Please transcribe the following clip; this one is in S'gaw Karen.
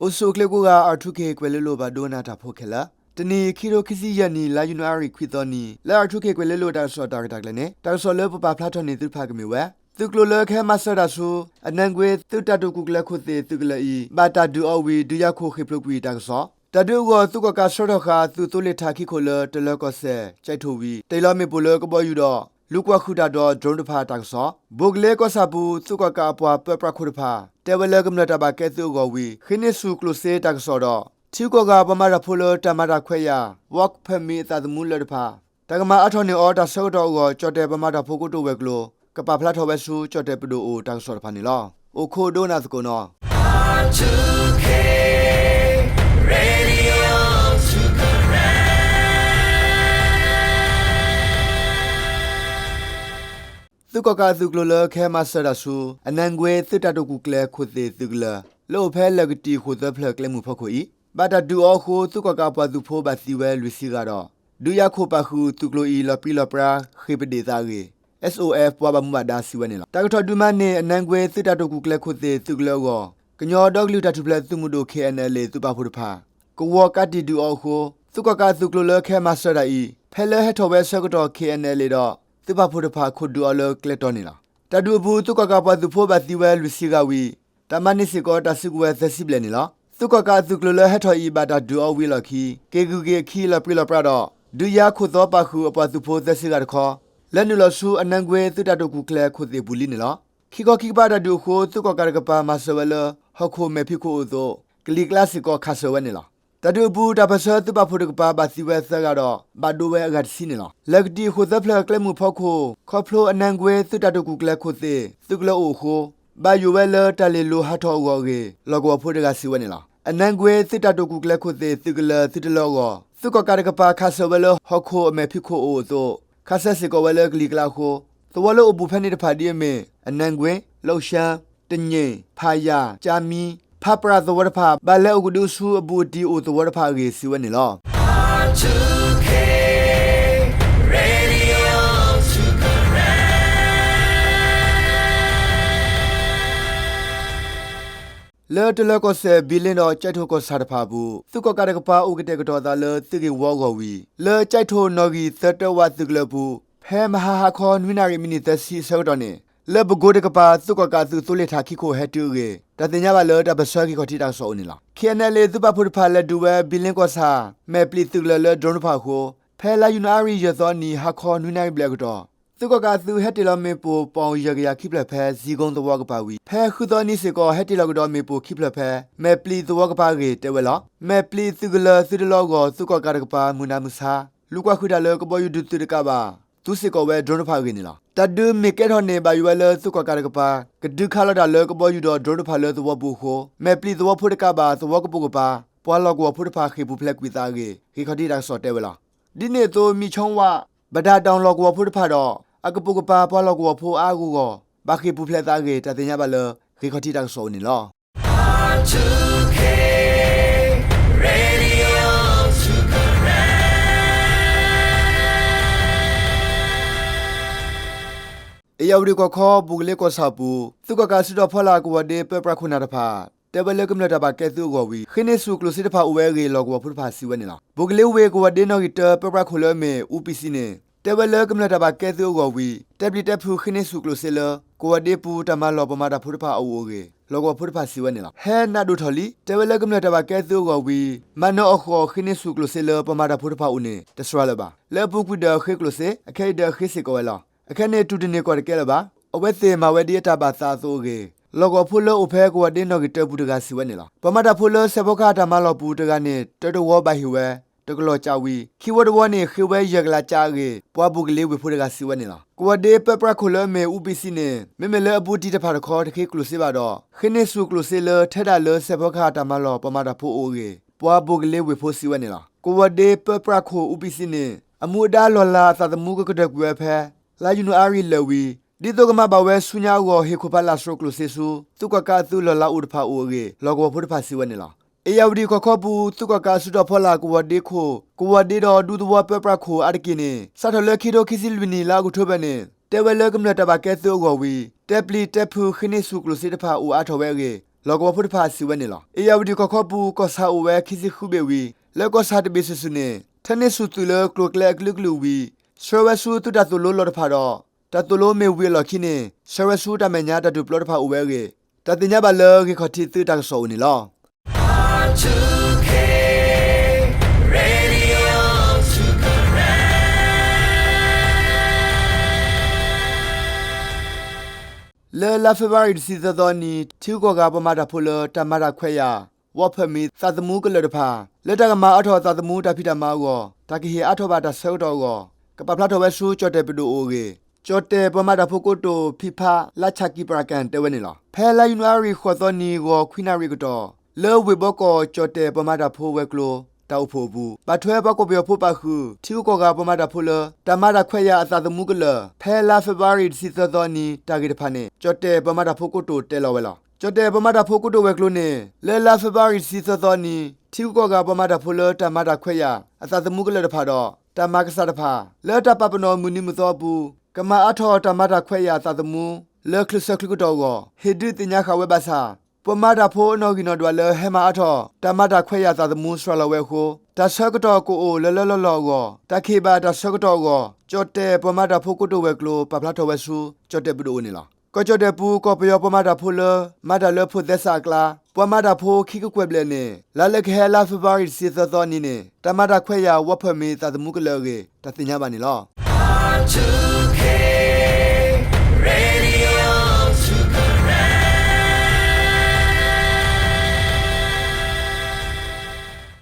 အိၣ်ဆူၣ်အိၣ်ချ့ကိးဂၤ R two K ကွဲၤလ့လိၤဘၣ်ဒိကနၣ်တၢ်ဖိခဲလၢာ်, တနံၤအံၤ ခံထိခံဆံယဲၢ်နံၣ် လါယနူၤအါရံၤခွံသီနံၤ လၢ R two K ကွဲၤလ့လိၤတၢ်ကစီၣ်တၢ်ရဲၣ်တၢ်ကျဲၤန့ၣ် တၢ်ကစီၣ်လၢပပာ်ဖျါထီၣ်န့ၢ်သုတဖၣ်ကမ့ၢ်ဝဲ သုးကျိၤလၢကဟဲမၤစၢၤတၢ်ဆူ အနါကွ့သုးတၢ်တိာ်ကူၣ်ကျဲၤခိၣ်သ့ၣ်သုးကလၢၤအံၤ ဘၣ်တၢ်ဒုးအီၤဝံၤ ဒုးယၤခိၣ်ဃ့ၢ်ဖျိးကွံာ်တၢ်ကစီၣ်, တၢ်ဒုးအဂီၢ် သုးကီၣ်ကးဆှၢထီၣ်ဃာ် သုးသိလ့ၣ်ထးခံခိၣ်လၢတလၢၤကီၢ်စဲၣ် ကၠဲးထိၣ်ဝံၤ တ့ၢ်လီၤမ့ၣ်ပိၢ်လၢကဘီယူၤဒီး လူၤကွၢ်ဃုာ်တၢ်ဒီး drone တဖၣ်တၢ်ကစီၣ်, ဘိၣ်ကလ့ကီၢ်ဆၣ်ပူၤ သုးကီၣ်ကးအပှၤပၢပြးခိၣ်တဖၣ် တဲဝဲလၢကမျၢၢ်တၢ်ဘၣ်ကဲသုးအဂီၢ်ဝံၤ ဃ့န့ၢ်ဆူၣ်ကျိၣ်စ့တၢ်ကစီၣ်ဒီး ထံဂုၤကီၢ်ဂၤပှၤမၤတၢ်ဖိလၢတၢ်မၤတၢ်ခွဲးယာ် work permit အသးသမူလၢာ်တဖၣ် တၢ်ကမၤအါထီၣ်န့ၢ်အီၤတၢ်ဆၢကတီၢ်အဂီၢ် ကၠီၣ်တဲၣ်ပှၤမၤတၢ်ဖိကိတိာ်ဝဲၤကျိၤ ကပာ်ဖျါထီၣ်ဝဲဆူ ကၠီၣ်တဲၣ်ပဒိၣ်အိၣ်တၢ်ကစီၣ်တဖၣ်န့ၣ်လီၤ. အိၣ်ခိးဒိကနၣ်သကိးနီၤ. သုးကီၣ်ကးအသုးကျိၤလၢကဟဲမၤစၢၤတၢ်ဆူ အနါကွ့သုးတၢ်တိာ်ကူၣ်ကျဲၤခိၣ်သ့ၣ်သုးကလၢၤ လၢအိၣ်ဖဲလၢၢ်ကတံာ်ဃိၣ်သၢဖျၢၣ်ကျဲမုၢ်ဖီခိၣ်အံၤ ဘၣ်တၢ်ဒုးအီၤအဃိ သုးကီၣ်ကးပှၤသုးဖိဘၣ်သံဝဲလွံၢ်ဆံဂၤဒီး ဒုးယၤခိၣ်ပာ်ဃုာ်သုးကျိၤအံၤလီၤပြံလီၤပြါဃ့ၢ်ပဒ့ၣ်သးအဂ့ၢ် S O F ပှၤဘၣ်မူဘၣ်ဒါစံးဝဲန့ၣ်လီၤ. တၢ်ကထီၣ်ဒုးမၤန့ၢ် အနါကွ့သုးတၢ်တိာ်ကူၣ်ကျဲၤခိၣ်သ့ၣ်သုးကလၢၤအဂီၢ် ကညီဒီကလုာ်တၢ်ထူၣ်ဖျဲးသုးမုၢ်ဒိၣ် K N L A သုးပာ်ဖှိၣ်တဖၣ် ကဝီၤကးတံာ်ဒုးအီၤအဃိ သုးကီၣ်ကးအသုးကျိၤလၢကဟဲမၤစၢၤတၢ်အံၤ ဖဲလၢဟဲထီၣ်ဝဲဆၢကတီၢ် K N L A ဒီး သုးပာ်ဖှိၣ်တဖၣ်ခိးဒုးအီၤလၢကျဲတီန့ၣ်လီၤ. တၢ်ဒုးအပူၤ သုးကီၣ်ကးပှၤသုးဖိဘၣ်သံဝဲလွံၢ်ဆံဂၤဝံၤ တၢ်မၤန့ၢ်စ့ၢ်ကီးတၢ်စုကဝဲၤသၢဆံဘျဲၣ်န့ၣ်လီၤ. သုးကီၣ်ကးအသုးကျိၤလၢဟဲထီၣ်အံၤ ဘၣ်တၢ်ဒုးအီၤဝံၤအလီၢ်ခံ က့ၤဂုၤက့ၤအခံလီၤပြံလီၤပြါဒီး ဒုးယၤခိၣ်သီပာ်ဃုာ်အပှၤသုးဖိသၢဆံဂၤတခီ လဲၤနုာ်လီၤဆူအနါကွ့သုးတၢ်တိာ်ကူၣ်ကျဲၤခိၣ်သ့ၣ်ပူၤလံန့ၣ်လီၤ. ခံခီခံကပၤတၢ်ဒုးအဃိ သုးကီၣ်ကးတကပၤမၤစၢၤဝဲလၢ ဟီၣ်ခိၣ်မဲာ်ဖံးခိၣ်အိၣ်အသိး ကလံၤကျါစ့ၢ်ကီးခးစၢၤဝဲန့ၣ်လီၤ. တၢ်ဒုးအပူၤ တၢ်ပၢၢ်ဆၢသုးပာ်ဖှိၣ်တကပၤဘၣ်သံဝဲသၢဂၤဒီး ဘၣ်ဒိဝဲအဂၤတဆံန့ၣ်လီၤ. လၢၢ်ကတံာ်ဃိၣ်သၢဖျၢၣ်ကျဲမုၢ်ဖီခိၣ် ခီဖျိအနါကွ့သုးတၢ်တိာ်ကူၣ်ကျဲၤခိၣ်သ့ၣ်သုးကလၢၤအိၣ်အဃိ ဘၣ်ယိၣ်ဝဲလၢတၢ်လ့ၢ်လိၤဟးထီၣ်အဂီၢ်အဂ့ၢ် လီၢ်ကဝီၤဖိတဂၤစံးဝဲန့ၣ်လီၤ. အနါကွ့သုးတၢ်တိာ်ကူၣ်ကျဲၤခိၣ်သ့ၣ်သုးကလၢၤသုးတလၢအဂီၢ် သုးကီၣ်ကးတကပၤခးစၢၤဝဲလၢဟီၣ်ခိၣ်အမဲာ်ဖံးခိၣ်အိၣ်အသိး ခးစၢၤစ့ၢ်ကီးဝဲလၢကလံၤကျါအဃိ သဝီလၢအိၣ်ဘူးဖဲန့ၣ်တဖၣ်ဒ်အမ့ၢ် အနါကွ့, လီၣ်ၡၢ, တည့ၣ်, ဖးယၣ်, ကၠါမံ, ဖးပြးသဝီတဖၣ် ဘၣ်လဲၤအိၣ်ကဒုဆူအဘူးအတံၢ်အိၣ်သဝီတဖၣ်အဂ့ၢ်စံးဝဲန့ၣ်လီၤ. လၢတလၢၤကီၢ်စဲၣ် ဘံလ့ဒီးကၠဲးထိၣ်ကီၢ်ဆၣ်တဖၣ်အပူၤ သုးကီၣ်ကးတကပၤအိၣ်ကတဲာ်ကတီၤအသးလၢသုးဂ့ၢ်ဝီအဂီၢ်ဝံၤ လၢကၠဲးထိၣ်နီၣ်ဂံၢ်သၢတၢဝးသုးကလၢၤအပူၤ ဖဲမဟါဟါခီနွံနၣ်ရံၣ်မံးနံးသၢဆံအဆၢကတီၢ်န့ၣ် လၢပကိတကပၤ သုးကီၣ်ကးအသုးသိလ့ၣ်ထးခံခိၣ်ဟဲတုၤအဂ့ၢ် တၢ်သ့ၣ်ညါဘၣ်လၢတၢ်ပၢၢ်ဆၢဂ့ၢ်ခီၣ်ထံးတၢ်ကစီၣ်အိၣ်န့ၣ်လီၤ. K N L A သုးပာ်ဖှိၣ်တဖၣ်လဲၤဒုးဝဲ ဘံလ့ကီၢ်ဆၣ် မဲာ်ပျံၤသုးကလၢၤလၢ drone တဖၣ်အဃိ ဖဲလါယနူၤအါရံၤယဲၢ်သီအနံၤ ဟါခီနွံနၣ်ရံၣ်ဘျဲၣ်အကတီၢ် သုးကီၣ်ကးအသုးဟဲတ့ၢ်လီၤမ့ၣ်ပိၢ် ပီၣ်ယဲၢ်ကယၤခံဖျၢၣ်ဖဲ ဇံၤကိသဝီကပၤဝံၤ ဖဲဃုသီအနံၤစ့ၢ်ကီး ဟဲတ့ၢ်လီၤကဒီးမ့ၣ်ပိၢ်ခံဖျၢၣ်ဖဲ မဲာ်ပျံၤသဝီကပၤအဂ့ၢ်တဲဝဲလီၤ. မဲာ်ပျံၤသုးကလၢၤသုးတလၢအဂီၢ် သုးကီၣ်ကးတကပၤ မုၢ်နၤမုၢ်ဆါ လူၤကွၢ်ဃုာ်တၢ်လၢကဘီယူၤဒုးသုးတကးဘၣ် သူစ့ၢ်ကီးဝဲ drone တဖၣ်အဂ့ၢ်န့ၣ်လီၤ. တၢ်ဒုးမ့ၢ်ကဲထီၣ်န့ၣ် ဘၣ်ယိၣ်ဝဲလၢသုးကီၣ်ကးတကပၤ ကဒုးခးလီၤတၢ်လၢကဘီယူၤဒီး drone တဖၣ်လၢသဝီပူၤအဃိ မဲာ်ပျံၤသဝီဖိတကးဘၣ် သဝီကပိာ်ကပၤ ပှၤလီၢ်ကဝီၤဖိတဖၣ်ဃ့ၢ်ပူၤဖျဲးကွံာ်သးအဂ့ၢ် ဂ့ၢ်ခီၣ်ထံးတၢ်ကစီၣ်တဲဝဲလီၤ. ဒ်န့ၣ်အသိး မံၣ်ဆီဝး ဘဒၣ်တီၣ်လီၢ်ကဝီၤဖိတဖၣ်ဒီး အကပိာ်ကပၤပှၤလီၢ်ကဝီၤဖိအါအါဂီၢ်ဂီၢ် ဘၣ်ဃ့ၢ်ပူၤဖျဲးသးအဂ့ၢ် တၢ်သ့ၣ်ညါဘၣ်လၢ ဂ့ၢ်ခီၣ်ထံးတၢ်ကစီၣ်အိၣ်န့ၣ်လီၤ. ဧရာဝတီကီၢ်ခီ ဘိၣ်ကလ့ကီၢ်ဆၣ်အပူၤ သုးကီၣ်ကးစုတီၤဖီလာ်ကဝီၤဒ့ပၢပြးခိၣ်နၢ်တဖၣ် တဲဝဲလၢကမျၢၢ်တၢ်ဘၣ်ကဲသုးအဂီၢ်ဝံၤ ဃ့န့ၢ်ဆူၣ်ကျိၣ်စ့တဖၣ်အိၣ်ဝဲအဂ့ၢ် လီၢ်ကဝီၤဖိတဖၣ်စံးဝဲန့ၣ်လီၤ. ဘိၣ်ကလ့ဝ့ၢ်ကဝီၤဒ့နီၣ်ဂံၢ်တၢပၢပြးခိၣ်လၢအမ့ၢ် အူပံစံန့ၣ် တဲဝဲလၢကမျၢၢ်တၢ်ဘၣ်ကဲသုးအဂီၢ်ဝံၤ တဲပျံၤတဲဖုးဃ့န့ၢ်ဆူၣ်ကျိၣ်စ့လၢ ကဝီၤဒ့ပူၤတၢ်မၤလီၢ်ပှၤမၤတၢ်ဖိတဖၣ်အအိၣ်အဂ့ၢ် လီၢ်ကဝီၤဖိတဖၣ်စံးဝဲန့ၣ်လီၤ. ဟဲနးဒိၣ်ထီၣ်လံ တဲဝဲလၢကမျၢၢ်တၢ်ဘၣ်ကဲသုးအဂီၢ်ဝံၤ မၤနၢၤအီၣ်ဃီၣ်ဃ့န့ၢ်ဆူၣ်ကျိၣ်စ့လၢပှၤမၤတၢ်ဖိတဖၣ်အအိၣ်န့ၣ် တစှၤလၢၤဘၣ်. လၢအပူၤကွံာ်ဒီးဃ့ကျိၣ်စ့ အခဲအံၤဒီးဃ့စ့ၢ်ကီးဝဲလီၤ. အခဲန့ၣ် တူၢ်တန့ၢ်ကီၢ်တကဲလၢၤဘၣ်. အဝဲသ့ၣ်မၤဝဲဒ်အတၢ်ဘၣ်သးအသိးအဂ့ၢ် လီၢ်ကဝီၤဖိလၢအိၣ်ဖဲကဝီၤဒ့နီၣ်ဂံၢ်တၢပူၤတဂၤစံးဝဲန့ၣ်လီၤ. ပှၤမၤတၢ်ဖိလၢစဲးဖီကဟၣ်တၢ်မၤလီၢ်ပူၤတဂၤန့ၣ် တၢတဝီဘၣ်ဟ့ၣ်ဝဲ တကလီၢ်ကၠးဝံၤ ခံဝီတဝီန့ၣ် ဃ့ဝဲယဲၢ်ကလးကၠးအဂ့ၢ် ပှၤဘိၣ်ကလ့ဝ့ၢ်ဖိတဂၤစံးဝဲန့ၣ်လီၤ. ကဝီၤဒ့ပၢပြးခိၣ်လၢအမ့ၢ်အူပံစံန့ၣ် မ့မ့ၢ်လၢအဘူးတံၢ်တဖၣ်တခီ တဃ့ကျိၣ်စ့ဘၣ်ဒီး ဃ့န့ၢ်ဆူၣ်ကျိၣ်စ့လၢထဲဒၣ်လၢစဲးဖီကဟၣ်တၢ်မၤလီၢ်ပှၤမၤတၢ်ဖိအိၣ်အဂ့ၢ် ပှၤဘိၣ်ကလ့ဝ့ၢ်ဖိစံးဝဲန့ၣ်လီၤ. ကဝီၤဒ့ပၢပြးခိၣ်အူပံစံန့ၣ် အမူအဒါလီၢ်လၤအသးသမူကကတၢၢ်ကွံာ်ဝဲဖဲ လါယနူၤအါရံၤလၢာ်ဝံၤ ဒ်သိးကမၤဘၣ်ဝဲဆူညါအဂီၢ် ဟ့ၣ်ခိၣ်ဖးလာ်စှိၤကျိၣ်စ့ဆူ သုးကီၣ်ကးအသုးလီၢ်လၤအိၣ်တဖၣ်အိၣ်အဂ့ၢ် လီၢ်ကဝီၤဖိတဖၣ်စံးဝဲန့ၣ်လီၤ. ဧရာဝတီကီၢ်ခီပူၤ သုးကီၣ်ကးစုတီၤဖီလာ်ကဝီၤဒ့ခိၣ် ကဝီၤဒ့ဒီးဒူသဝီပၢပြးခိၣ်အါတက့ၢ်န့ၣ် စးထီၣ်လၢခံထိခံဆံလွံၢ်နံၣ်လါအီးကထိဘၢၣ်န့ၣ် တဲဝဲလၢကမျၢၢ်တၢ်ဘၣ်ကဲသုးအဂီၢ်ဝံၤ တဲပျံၤတဲဖုးဃ့န့ၢ်ဆူၣ်ကျိၣ်စ့တဖၣ်အိၣ်အါထီၣ်ဝဲအဂ့ၢ် လီၢ်ကဝီၤဖိတဖၣ်စံးဝဲန့ၣ်လီၤ. အ့ၣ်ယၣ်ဝတံၣ်ကီၢ်ခီပူၤ ကီၢ်ဆၣ်အိၣ်ဝဲခံဆံဃုဘ့ၣ်ဝံၤ လၢကီၢ်ဆၣ်တဘ့ၣ်စုာ်စုာ်န့ၣ် ထဲန့ၣ်ဆူၣ်သုးလၢကျိၤကျဲအကလုာ်ကလုာ်ဝံၤ ဆှၢဝဲဆူသုးတၢ်သိၣ်လိလီၢ်တဖၣ်ဒီး တၢ်သိၣ်လိမ့ၢ်ဝံၤအလီၢ်ခံန့ၣ် ဆှၢဝဲဆူတၢ်မဲာ်ညါတၢ်ဒုးပျီတဖၣ်အိၣ်ဝဲအဂ့ၢ် တၢ်သ့ၣ်ညါဘၣ်လၢဂ့ၢ်ခီၣ်ထံးသုးတၢ်ကစီၣ်အအိၣ်န့ၣ်လီၤ. လၢလါဖ့ၤဘြူၤအါရံၤတဆံသၢသီနံၤ ထံဂုၤကီၢ်ဂၤပှၤမၤတၢ်ဖိလၢတၢ်မၤတၢ်ခွဲးယာ် work permit သးသမူကလၢာ်တဖၣ် လၢတၢ်ကမၤအါထီၣ်သးသမူတၢ်ဖံးတၢ်မၤအဂီၢ် တၢ်ကဟ့ၣ်အါထီၣ်ဘၣ်တၢ်ဆၢကတီၢ်အဂီၢ် ကပာ်ဖျါထီၣ်ဝဲဆူကၠီၣ်တဲၣ်ပဒိၣ်အိၣ်အဂ့ၢ် ကၠီၣ်တဲၣ်ပှၤမၤတၢ်ဖိကိတိာ် ဖံဖး လါဆၣ်ကံပရၣ်ကၣ် တဲဝဲန့ၣ်လီၤ. ဖဲလါယနူၤအါရံၤဃိးသီနံၤ ဂီၤခွံနၣ်ရံၣ်အကတီၢ် လၢဝ့ၢ်ဘီကီၢ် ကၠီၣ်တဲၣ်ပှၤမၤတၢ်ဖိဝဲၤကျိၤ တၢ်အိၣ်ဖှိၣ်အပူၤ ဘၣ်ထွဲပှၤကီၢ်ပယီၤဖိပာ်ဃုာ် ထံဂုၤကီၢ်ဂၤပှၤမၤတၢ်ဖိလၢ တၢ်မၤတၢ်ခွဲးယာ်အသးသမူကလၢာ် ဖဲလါဖ့ၤဘြူၤအါရံၤတဆံသၢသီနံၤ တၢ်ဂ့ၢ်တဖၣ်န့ၣ် ကၠီၣ်တဲၣ်ပှၤမၤတၢ်ဖိကိတိာ်တဲလီၤဝဲလီၤ. ကၠီၣ်တဲၣ်ပှၤမၤတၢ်ဖိကိတိာ်ဝဲၤကျိၤန့ၣ် လၢလါဖ့ၤဘြူၤအါရံၤတဆံသၢသီနံၤ ထံဂုၤကီၢ်ဂၤပှၤမၤတၢ်ဖိလၢတၢ်မၤတၢ်ခွဲးယာ် အသးသမူကလၢာ်တဖၣ်ဒီး တၢ်မၤကစၢ်တဖၣ် လၢတၢ်ပာ်ပနီၣ်မုၢ်နံၤမုၢ်သီအပူၤ ကမၤအါထီၣ်တၢ်မၤတၢ်ခွဲးယာ်အသးသမူ လၢချုးဆၢချုးကတီၢ်အဂီၢ် ဟ့ၣ်ဒုးသ့ၣ်ညါဃာ်ဝဲဘၣ်ဆၣ် ပှၤမၤတၢ်ဖိအနီၣ်ဂံၢ်နီၣ်ဒွးလၢဟဲမၤအါထီၣ် တၢ်မၤတၢ်ခွဲးယာ်အသးသမူစှၤလီၤဝဲအဃိ တၢ်ဆၢကတီၢ်ကအိၣ်လၢလၢလီၢ်လီၢ်အဂီၢ် တၢ်ကဟ့ၣ်ဘၣ်တၢ်ဆၢကတီၢ်အဂီၢ် ကၠီၣ်တဲၣ်ပှၤမၤတၢ်ဖိကိတိာ်ဝဲၤကျိၤ ပာ်ဖျါထီၣ်ဝဲဆူ ကၠီၣ်တဲၣ်ပဒိၣ်အိၣ်န့ၣ်လီၤ. ကီၢ်ကၠီၣ်တဲၣ်ပူၤ ကီၢ်ပယီၤပှၤမၤတၢ်ဖိလၢ မၤတၢ်လၢဖိးသဲစးအကျါ ပှၤမၤတၢ်ဖိခံကကွဲၢ်ဘျဲၣ်န့ၣ် လါလၢကဟဲလါဖ့ၤဘြူၤအါရံၤတဆံသၢသီနံၤန့ၣ် တၢ်မၤတၢ်ခွဲးယာ် work permit သးသမူကလၢာ်အဂ့ၢ် တၢ်သ့ၣ်ညါဘၣ်န့ၣ်လီၤ.